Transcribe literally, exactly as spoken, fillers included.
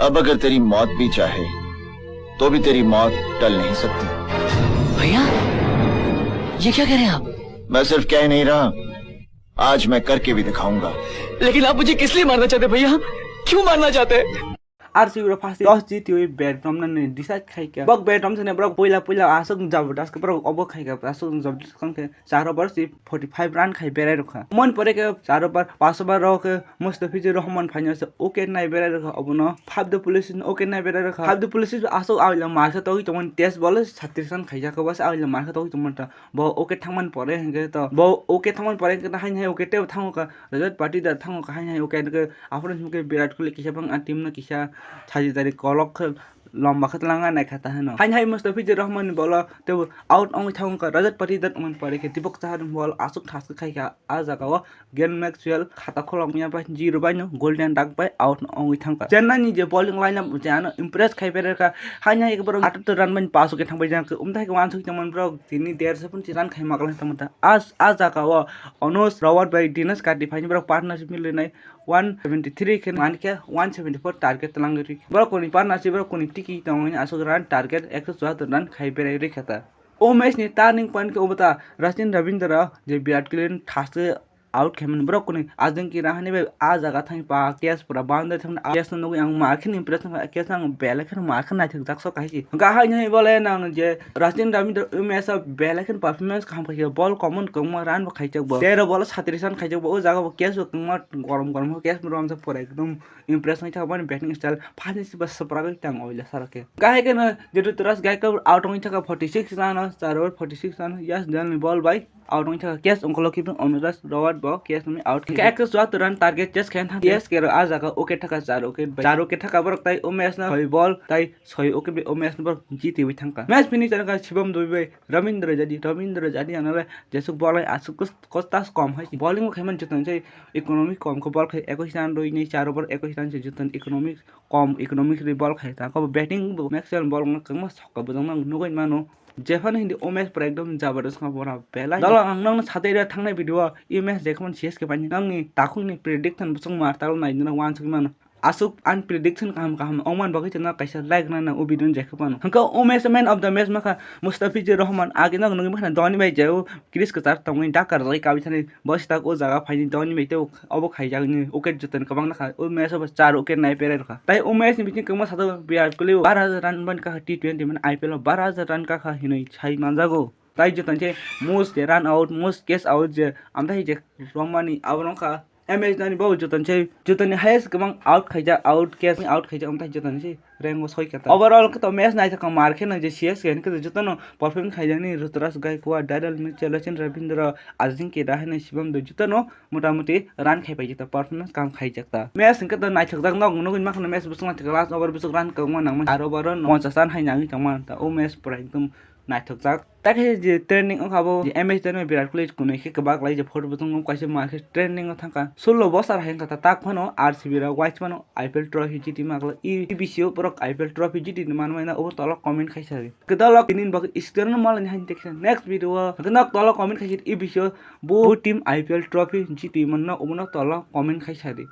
अब अगर तेरी मौत भी चाहे, तो भी तेरी मौत टल नहीं सकती। भैया, ये क्या कह रहे हैं आप? मैं सिर्फ कह नहीं रहा, आज मैं करके भी दिखाऊंगा। लेकिन आप मुझे किस लिए मारना चाहते हैं भैया? क्यों मारना चाहते हैं? R C B rok first dos jitiwi bedrom nani decide khaikha. Bok bedrom sene borok puila puila aswk jabardast khe borok obo khaikha, aswk jabardast khe charo bar si forty five run khai berai rwkha. Mon pore khe charo bar paso bar rok khe Mustafizur Rahman phaino se wicket nai berai rwkha, obono Faf du Plessis wicket nai berai rwkha. Faf du Plessis aswk awila markhe togwi tongmani test ball thirty run khaijak, bas awila markhe togwi tongmani ta. Bo wicket thangmani pore hinkhe to, bo wicket thangmani pore hinkhe to haini hai wicket teibo thango kha, Rajat Patidar thango kha haini hai wicket hinkhe, aphuru hinkhe Virat Kohli kisa bang a team no kisa sajidari kolok khe lomba khe twlangna naikha ta hino. Haini hai Mustafizur Rahman ni ball o teibo out wngwi thango kha, Rajat Patidar wngmani pore khe Deepak Chahar ni ball aswk thas khe khaikha a jaga o. Glenn Maxwell khata kholok manya bai zero bai no golden duck bai out wngwi thangkha. Chennai ni je bowling lineup je ano impress khai berai kha, haini hai borok atattor run bai paso khe thangbai jang khe, umthai khe wansuk tongmani borok tini dersa pun run khai maklai tongmani ta. As, a jaga o Anuj Rawat bai Dinesh Karthik phaini borok partnership milinai one seventy three khe, mankhe one seventy four target twlangwi rikha. Borok kuni partnership borok kuni tiki tongwi aswk run target ekso chuahattor run khai berai rikha ta. O match ni turning point khe obo ta Sachin Ravindra je Virat Kohli ni thaste out khaimani borok kuni Ajinkya Rahane bai a jaga thangwi pa catch pura boundary thangmani catch no nugwi ang ma khe impress wngkha, catch no ang belai kheno ma khe naithokjak sok hai se. Hwnkhe haini hai bole nang je Sachin Ravindra o match o belai kheno performance kaham khaikha, ball common kwbangma run bo khaijak bo, tero ball o thirty run khaijak bo, o jaga bo catch bo kwbangma gorom gorom khe catch bo romjak pura ekdom impress wngwi thangmani batting style phaini se ba swprak wngwi tang oila sara khe. Kahai kheno je Ruturaj Gaikwad out wngwi thangkha forty six run o, char over forty six run o, Yash Dayan ni ball bai out wngwi thangkha, catch ongkhorlo khe Anuj Rawat bo catch wngwi out khe. Ekso chuahattor run target chase khe thang C S K rok a jaga wicket thangkha char wicket bai, char wicket thangkha borok tai o match no soi ball tai soi wicket bai o match no borok jitiwi thangkha. Match finish wngkha Shivam Dube bai Ravindra Jadid, Ravindra Jadid anale jesuk ball hai aswk kos-, kostas kom hai bowling bo khaimani joto se economic kom khe ball khai ekwis run rwini char over ekwis run se joto economic kom, economic ri ball khai ta. Kabo batting bo Maxwell ball wngkha kwbangma sokha bwjaknai nugwi mano. Jephanu hindi o match pura ekdom jabardast wngkha pura belai. Dolo ang nokno satai rw thangnai video o, e match jekhmani C S K bai nokni takhukni prediction bwswk mar talo nai nw wansugwi mano. Aswk ani prediction kaham kaham wngmani bagwi chwngno kaisa like rwna nang o video ni jekhmano. Hwnkhe o match man of the match wngkha Mustafizur Rahman, agi nok nugwi mankha Dhoni bai jeu crease kwchar tongwi dakar rwgwi kabwi thani. Bo sitak o jaga phaini Dhoni bai tei obo khaijakni wicket jotoni kwbangna kha. O match o bo char wicket nai perai rwkha. Tai o match ni bising kwbangma sajak Virat Kohli o bar hajar run ban kakha T twenty mane I P L o bar hajar run kakha hinwi sai manjago. Tai jotoni se most je run out, most catch out je amtha je romani abo wngkha M S Dhoni bo jotoni se jotoni highest kwbang out khaijak, out catch out khaijak amtha jotoni se. Rango soi khe ta. Overall khe to match naithok kha mar khe nang je C S K ni khe jotono perform khaijakni Ruturaj Gaikwad, Daryl Mitchell, Sachin Ravindra, Ajinkya Rahane, Shivam Dube jotono mota moti run khai paijak ta, performance kaham khaijak ta. Match hwnkhe to naithokjak nok nugwi mankha match bwswk naithok last over bwswk run kwbangma nangmani aro baro ponchash run hai nangwi tongma ta o match pura ekdom naithokjak. Ta khe je trending wngkha bo je M S Dhoni Virat Kohli kunui khe kwbak lai je photo bwswk kaisa ma khe trending o thangkha. Sullo bosor hai wngkha ta tak phano R C B rok wai phano I P L trophy jiti magla. E B C o borok I P L trophy jiti manmai na obo tolo comment khaisa di. Kwdalo tini bo screen no malani hai teksa next video o nok tolo comment khaisa di E B C o bo team I P L trophy jiti manna obo no tolo comment khaisa di.